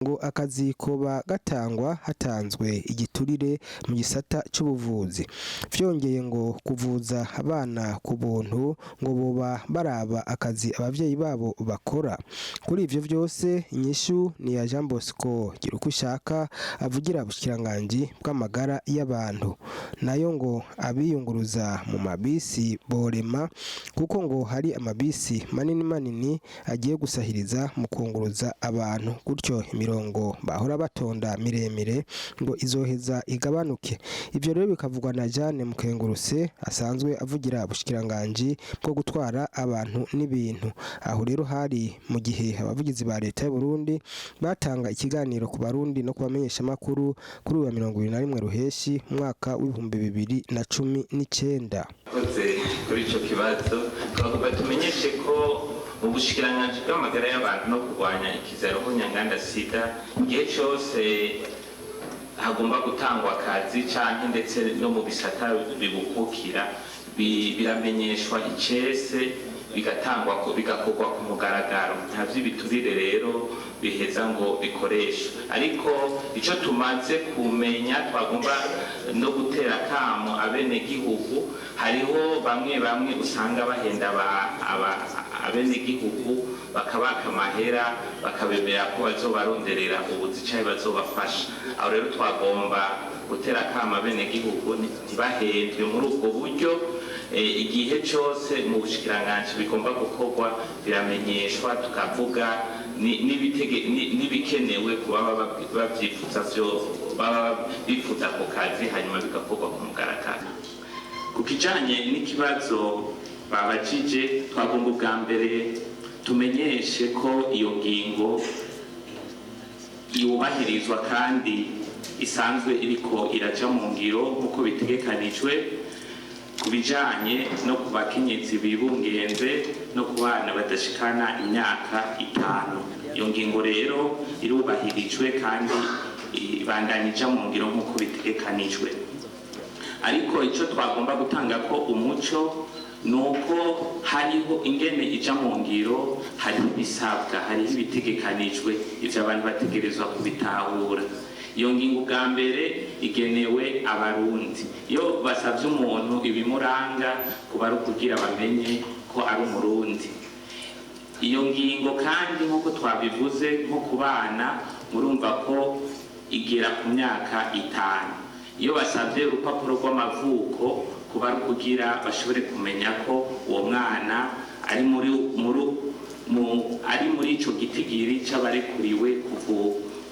Ngo akazi koba gatangwa hatanzwe igiturire mu gisata c'ubuvuzi. Vyongeye, ngo kuvuza abana ku buntu, ngo boba baraba akazi abavyeyi babo bakora. Kuri ivyo vyose, inyishu ni ya Jean Bosco Girukushaka, avugira ubushikiranganji bw'amagara y'abantu. Nayo ngo abiyunguruza mu mabisi borema, kuko ngo hari amabisi manini manini agiye gusahiriza mu kunguruza abantu, gutyo imirongo bahora batonda miremire ngo izoheza igabanuke. Ivyo rero bikavugwa na Jeanne Mukengurutse, asanzwe avugira ubushikiranganji bwo gutwara abantu n'ibintu. Aho rero hari mu gihe abavugizi ba leta y'u Burundi batanga ikiganiro ku Barundi no kubamenyesha makuru kuri uyu wa 21 Ruheshi umwaka w'2019. Koze kuri ico kibazo, twagomba tumenyeshe ko mu bushikiranganji bw'amagara y'abantu no kurwanya ikiza ruhonyanganda sida, igihe cose hagomba gutangwa akazi canke ndetse no mu bisata bibukukira, biramenyeshwa icese, bigatangwa, bigakorwa ku mugaragaro. Nta vy'ibiturire rero biheza ngo bikoreshwe. Ariko ico tumaze kumenya, twagomba no gutera kamo abenegihugu, hariho bamwe bamwe usanga bahenda abenegihugu, bakabaka amahera, bakabemera ko bazobaronderera ubuzi canke bazobafasha. Aho rero twagomba gutera kamo abenegihugu ntibahendwe muri ubwo buryo. Igihe cose mu bushikiranganji bigomba gukorwa, biramenyeshwa, tukavuga n'ibikenewe ku baba bavyifuza, vyo baba bifuza ako kazi, hanyuma bigakorwa ku mugaragaro. Ku kijanye n'ikibazo babajije, twagomba ubwa mbere tumenyeshe ko iyo ngingo yubahirizwa kandi isanzwe iriko iraja mu ngiro nk'uko bitegekanijwe, ku bijanye no ku bakenyezi bibungenze no ku bana badashikana imyaka 5. Iyo ngingo rero irubahirijwe kandi ibandanya ija mu ngiro nk'uko bitegekanijwe. Ariko ico twagomba gutanga ko umuco ni uko hariho ingene ija mu ngiro, hariho ibisabwa, hariho ibitegekanijwe. Ivyo abantu bategerezwa kubitahura. Iyo ngingo bwa mbere igenewe Abarundi. Iyo basavye umuntu ibimuranga, kuba ari ukugira bamenye ko ari Umurundi. Iyo ngingo kandi, nk'uko twabivuze, nko ku bana murumva ko igera ku myaka 5. Iyo basavye urupapuro rw'amavuko, kuba ari ukugira bashobore kumenya ko uwo mwana ari muri muri mu ari muri ico gitigiri c'abarekuriwe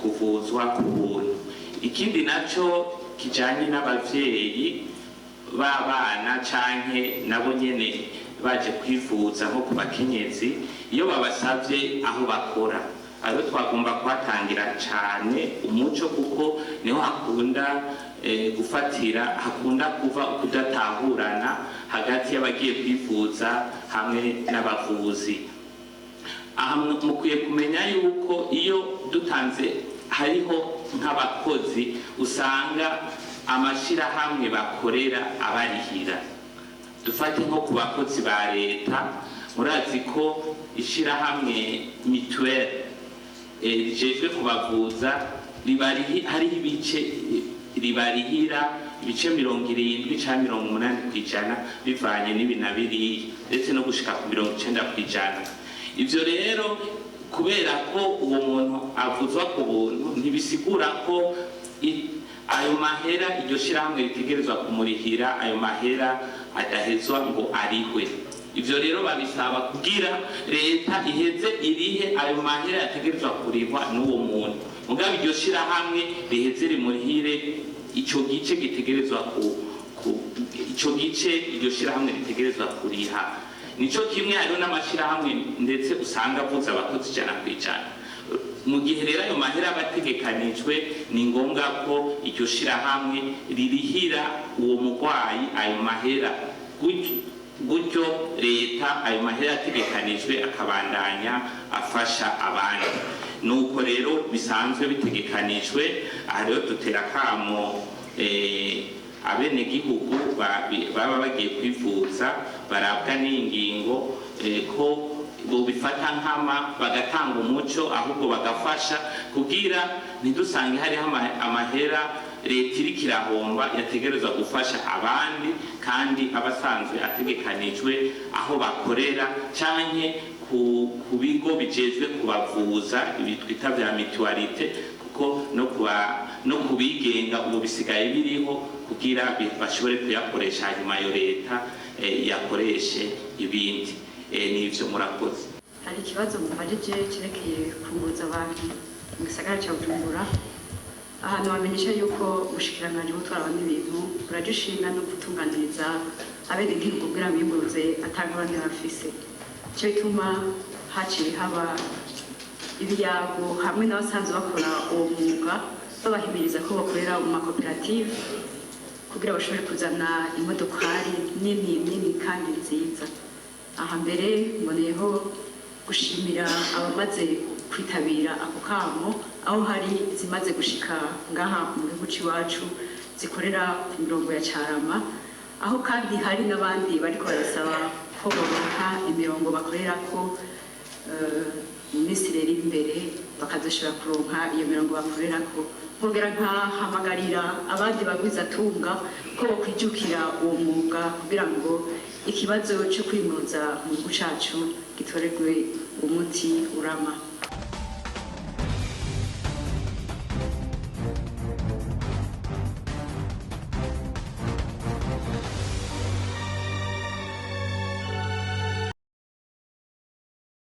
kuvuzwa ku buntu. Ikindi naco kijanye n'abavyeyi b'abana canke nabo nyene baje kwivuza, nko ku bakenyezi, iyo babasavye aho bakora, aho twagomba kuhatangira cane umuco, kuko niho hakunda gufatira, hakunda kuva kudatahurana hagati y'abagiye kwivuza hamwe n'abavuzi. Aha mukwiye kumenya yuko iyo dutanze, hariho nk'abakozi usanga amashirahamwe bakorera abarihira. Dufate nko ku bakozi ba leta, murazi ko ishirahamwe mituweli rijejwe kubavuza hariho ibice ribarihira, ibice 70 canke 80%, bivanye n'ibi na biriya, ndetse no gushika ku 90%. Ivyo rero, kubera ko uwo muntu avuzwa ku buntu, ntibisigura ko ayo mahera iryo shirahamwe ritegerezwa kumurihira, ayo mahera adahezwa ngo arihwe. Ivyo rero babisaba kugira leta iheze irihe ayo mahera yategerezwa kurihwa n'uwo muntu, mugabo iryo shirahamwe riheze rimurihire ico gice gitegerezwa ku ico gice iryo shirahamwe ritegerezwa kuriha. Nico kimwe hariho n'amashirahamwe ndetse usanga avuza abakozi 100%. Mu gihe rero ayo mahera aba ategekanijwe, ni ngombwa ko iryo shirahamwe ririhira uwo murwayi ayo mahera, gutyo leta ayo mahera ategekanijwe akabandanya afasha abandi. Nuko rero bisanzwe bitegekanijwe. Aha rero dutera akamo abenegihugu baba bagiye kwivuza barabwa n'ingingo ko bobifata nkama bagatanga umuco, ahubwo bagafasha kugira ntidusange hariho amahera leta iriko irahomba yategerezwa gufasha abandi, kandi abasanzwe ategekanijwe aho bakorera canke ku bigo bijejwe kubavuza, ibi twita vya mutualité, kuko no kubigenga ubu bisigaye biriho kugira bashobore kuyakoresha, hanyuma ayo leta yakoreshe ibindi. N'ivyo, murakoze. Hari ikibazo mubajije cyerekeye kunguruza abantu mu gisagara cya Bujumbura. Ahantu bamenyesha yuko ubushikiranganji bwo gutwara abantu ibintu buraje ishinga no gutunganiriza abenegihugu kugira biyunguruze atangorane bafise. Ico bituma haciye haba ibiyago hamwe n'abasanzwe bakora uwo mwuga, babahimiriza ko bakorera mu makoperative kugira bashobore kuzana imodokari nini nini kandi nziza. Aha mbere mboneyeho gushimira abamaze kwitabira ako kamo, aho hari zimaze gushika ngaha mu gihugu c'iwacu zikorera ku mirongo ya Carama, aho kandi hari n'abandi bariko barasaba ko boronka imirongo bakorerako mu minsi rero iri imbere, bakazoshobora kuronka iyo mirongo bakorerako. Nkongera nkahamagarira abandi bagwizatunga ko bokwijukira uwo mwuga kugira ngo ikibazo cyo kwiyunguruza mu gihugu cacu gitorerwe umuti urama.